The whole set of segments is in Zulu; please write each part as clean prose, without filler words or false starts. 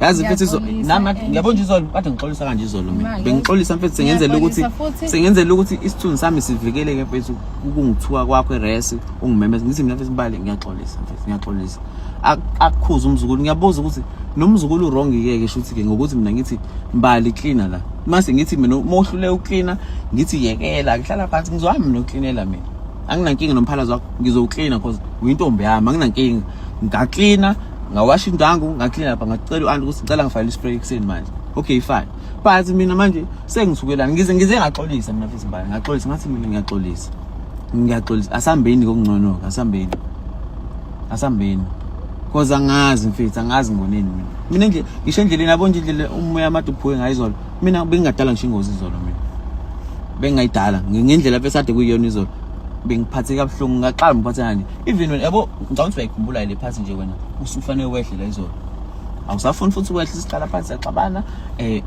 Yazi mfethu Ngiyaxolisa, nami and- ngiyabona nje izolo kade ngixolisa kanje izolo mina. Ma, Bengixolisa mfethu sengenzela ukuthi Ngiyaxolisa futhi. sengenzela ukuthi isithunzi sami sivikeleke mfethu ukungithuka kwakho eresi ungimemeza ngithi mina mfethu Mbali ngiyaxolisa mfethu ngiyaxolisa. Akukhuza umzukulu ngiyabuza ukuthi nomzukulu wrong ke ke shuthi ke ngokuthi mina ngithi Mbali cleaner la. Mase ngithi mina uma uhlule ucleaner ngithi yekela ngihlala phansi ngizohamba mina ucleanela mina. Anginankinga nomphalazo wakho ngizowucleaner cause uyintombi yami anginankinga. Ngaklina ngawasha indwangu ngaklina lapha ngacela u-anti ukuthi ngicela ngifakele ispray ekuseni manje. Okay fine. But mina manje sengisukelana ngize ngaxolisa mina futhi Mbali ngaxolisa ngathi mina ngiyaxolisa. Ngiyaxolisa asambeni kokungcono asambeni. Asambeni. Cause angazi mfethu angazi ngoneni mina. Mina nje ngisho endleleni yabo nje indlela umoya amade uphuke ngayo izolo. Mina bengingadala ngisho ingozi izolo mina. Bengingayidala ngendlela besade kuyiyona izolo. Bengiphatheke kabuhlungu ngaqala ngiphatheka kanje. Even when yabo ngicabanga ukuthi uyayikhumbula le phathi nje wena usufanele wehle la izolo. Awusafuni futhi ukwehla siqala phansi siyaxabana eh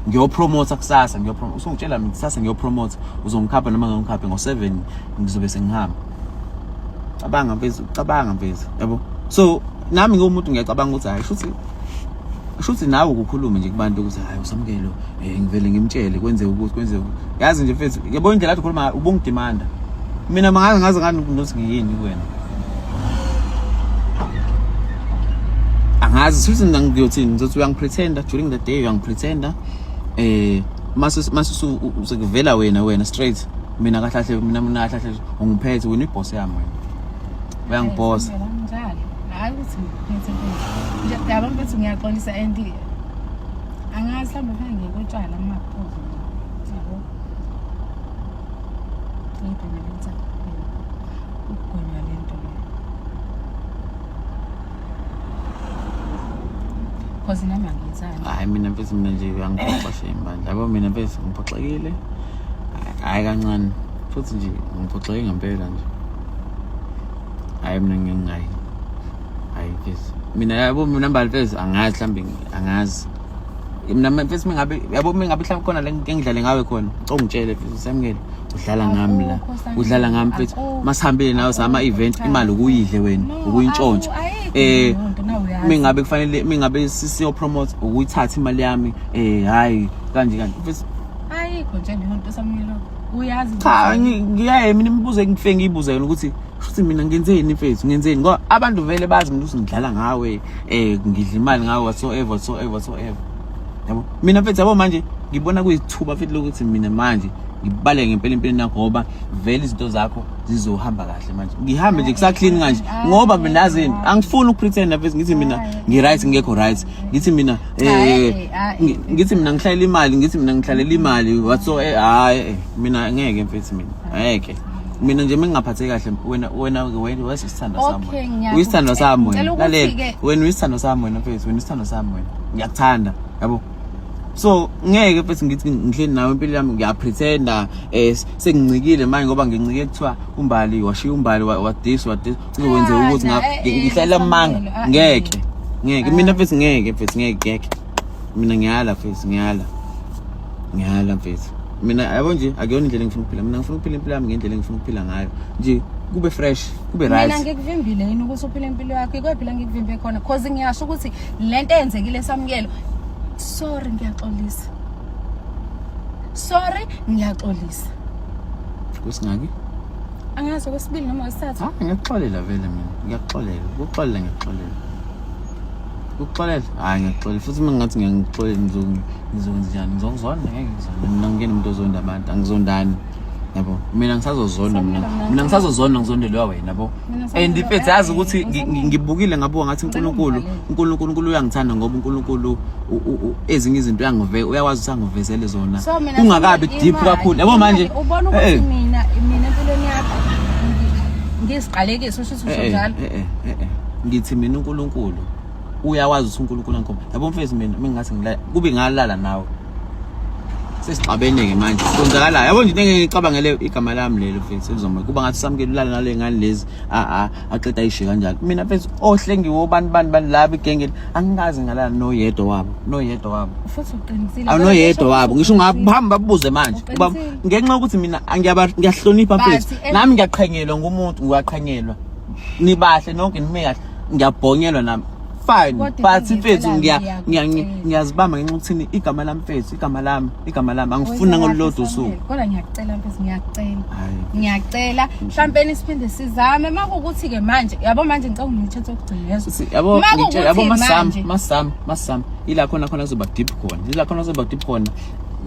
ngiyopromote kusasa ngiyopromote usungitshela mina kusasa ngiyopromote uzongikhapha noma ngikhaphe ngo7 ngizobe sengihamba. Cabanga mfethu, cabanga mfethu, yabo. So nami ngiwumuntu ngiyacabanga ukuthi hayi shuthi shuthi nawe ukukhuluma nje kubantu ukuthi hayi usamukelo eh ngivele ngimtshele kwenzeke ukuthi kwenzeke ukuthi. Yazi nje mfethu yabo indlela athi ukhuluma ngayo ubungidemanda. Mina mangaze ngaze ngani nokuthi ngiyini kuwena. Angazi shuthi mina ngiyothini ngizothi uyangipretenda during the day uyangipretenda eh mase mase sekuvela wena wena straight mina kahle kahle mina kahle kahle ungiphethe wena iboss yami wena uyangibhosa Njalo. Hayi ukuthi ngiphethe mfethu. Nje yabo mfethu ngiyaxolisa and angazi mhlawumbe fanele ngiyekotshwala ngingaphuzi nje. Yabo. Ngibhemele insangu. Ukugwema le nto le. Cause nami angiyithandi. Hayi mina mfethu mina nje uyangiphoxa shame bandla. Yabo mina mfethu ngiphoxekile. Hayi kancane. Futhi nje ngiphoxeke ngempela nje. Hayi mina ngingayi. Hayi mfethu. Mina yabo mina mbali mfethu angazi mhlambe angazi. Mina mfethu mingabe yabo mingabe mhlambe khona le ngidlale ngawe khona. Ngicela ungitshele mfethu samukele. Udlala ngami la. Akukho, Samkelo. Udlala ngami mfethu. Akukho. Masihambile nawe sama event Cha. imali ukuyidle wena, No, ukuyintshontsha. ayikho Eh leyo nto, nawe uyazi. mingabe kufanele mingabe siyo promote ukuyithatha imali yami eh hayi kanje kanje mfethu Ayikho nje leyo nto Samkelo. Uyazi nje. cha ngiyaye mina imibuzo engifike ngiyibuze yona ukuthi shuthi mina ngenzeni mfethu ngenzeni ngoba abantu vele bazi mina ukuthi ngidlala ngawe eh ngidla imali ngawe whatsoever whatsoever whatsoever yabo mina mfethu yabo manje ngibona kuyithuba futhi lokuthi mina manje ngibaleke ngempela empilweni yakho ngoba vele izinto zakho zizohamba kahle manje ngihambe nje kusaclean kanje ngoba mina yazini angifuni ukupretenda mfethu ngithi mina ngi-right ngekho right ngithi mina eh ngithi mina ngihlalela imali ngithi mina ngihlalela imali whatsoever hayi eh, mina ngeke mfethu mina ngeke mina nje mengingaphatheki kahle wena wena wena wesisithandwa sami Okay, wena. ngiyaku- uyisithandwa sami wena Ngicela ukuthi lalela-ke- wena uyisithandwa sami wena mfethu wena uyisithandwa sami wena ngiyakuthanda yabo so ngeke mfethu ngithi ngihleli nawe impilo yami ngiyapretenda eh sengincikile manje ngoba ngincike kuthiwa umbali washiya umbali wa this wa this kuzokwenzeka Ah, ukuthi na, eh, eh, ngihlalela amanga Samuel, ah, ngeke eh. ngeke mina mfethu ngeke mfethu ngeke ngeke mina ngiyala mfethu ngiyala ngiyala mfethu mina yabo nje akuyona indlela engifuna ukuphila mina ngifuna ukuphila impilo yami ngendlela engifuna ukuphila ngayo nje kube fresh kube Mina right ngikuvimbile yini ukuthi uphile impilo yakho ikwephi la ngikuvimbe khona cause ngiyasho ukuthi lento eyenzekile Samukelo sorry ngiyaxolisa sorry ngiyaxolisa kusingaki angazi okwesibili noma okwesithathu ha ngiyakuxolela vele mina ngiyakuxolela ukuxolela ngiyakuxolela ukuxolela hayi ngiyakuxolela futhi uma ngingathi ngiyangixolela ngizokwenza njani ngizokuzonda ngeke ngizonde mina ngingena umuntu ozonda abantu angizondani yabo mina ngisazozonda mina mina ngisazozonda ngizondelwa wena yabo and mfethu yazi ukuthi ngibukile ngabuka ngathi uNkulunkulu uNkulunkulu uNkulunkulu uyangithanda ngoba uNkulunkulu ezinye izinto uyangive uyakwazi ukuthi angivezele zona kungakabi deep kakhulu yabo manje ubona ukuthi eh, eh. mina mina empilweni yakho ngisiqalekiso usho ukuthi eh, njalo ngithi mina uNkulunkulu uyakwazi ukuthi uNkulunkulu angikhombe yabo mfethu mina mingathi ngilala kube ngalala nawe sesixabene-ke manje kwenzakalayo yabo nje into engeke ngicabangele igama lami lelo mfethu elizoma kuba ngathi samukele ulala nale ngane lezi aqeda ayishiye kanjalo mina mfethu ohlengiwe obani bani bani laba igenge angikaze ngalala noyedwa wabo noyedwa wabo futhi uqinisile awunoyedwa wabo ngisho ungahamba babuze manje kuba ngenxa yokuthi mina ngiyahlonipha mfethu nami ngiyaqhenyelwa ngumuntu ngiyaqhenyelwa nibahle nonke nime kahle ngiyabhonyelwa nami. Fine, Kodwa but into mfethu engiyicelayo ngiyakucela. ngiyazibamba ngenxa yokuthini igama lami mfethu, igama lami, igama lami angifuni nangolulodwa usuku. Kodwa ngiyakucela mfethu, ngiyacela. Hhayi. Ngiyacela mhlawumbe siphinde sizame makuwukuthi ke manje yabo manje ngicela unginika okugcina yezwa. Yabo Makuwukuthi ngitshela yabo masam manje- masam masam ila khona khona kuzoba deep khona ila khona kuzoba deep khona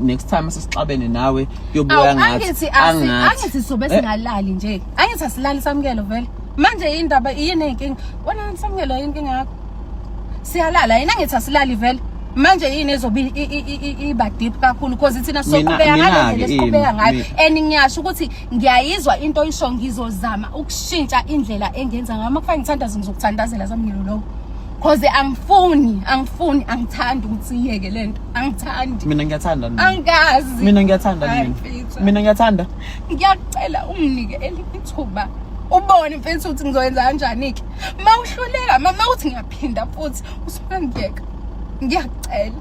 next time sesixabene nawe kuyobuya Awu, ngathi angithi angithi sobe singalali nje angithi asilali samukelo vele manje indaba yini inkinga wena samukelo yini inkinga yakho siyalala yini angithi asilali vele manje yini ezobe iba deep kakhulu because thina soqhubeka ngale ndlela esiqhubeka ngayo and ngiyasho ukuthi ngiyayizwa into oyisho ngizozama ukushintsha indlela engenza ngayo uma kufanele ngithandaze ngizokuthandazela samukelo lokho cause angifuni angifuni angithandi ukuthi iyeke lento angithandi mina ngiyathanda mina angikazi mina ngiyathanda Hayi, mina mfethu. mina ngiyathanda Ngiyakucela unginike elinye ithuba ubone mfethu ukuthi ngizoyenza kanjani-ke ma uhluleka ma uthi ngiyaphinda futhi usungangiyeka ngiyakucela.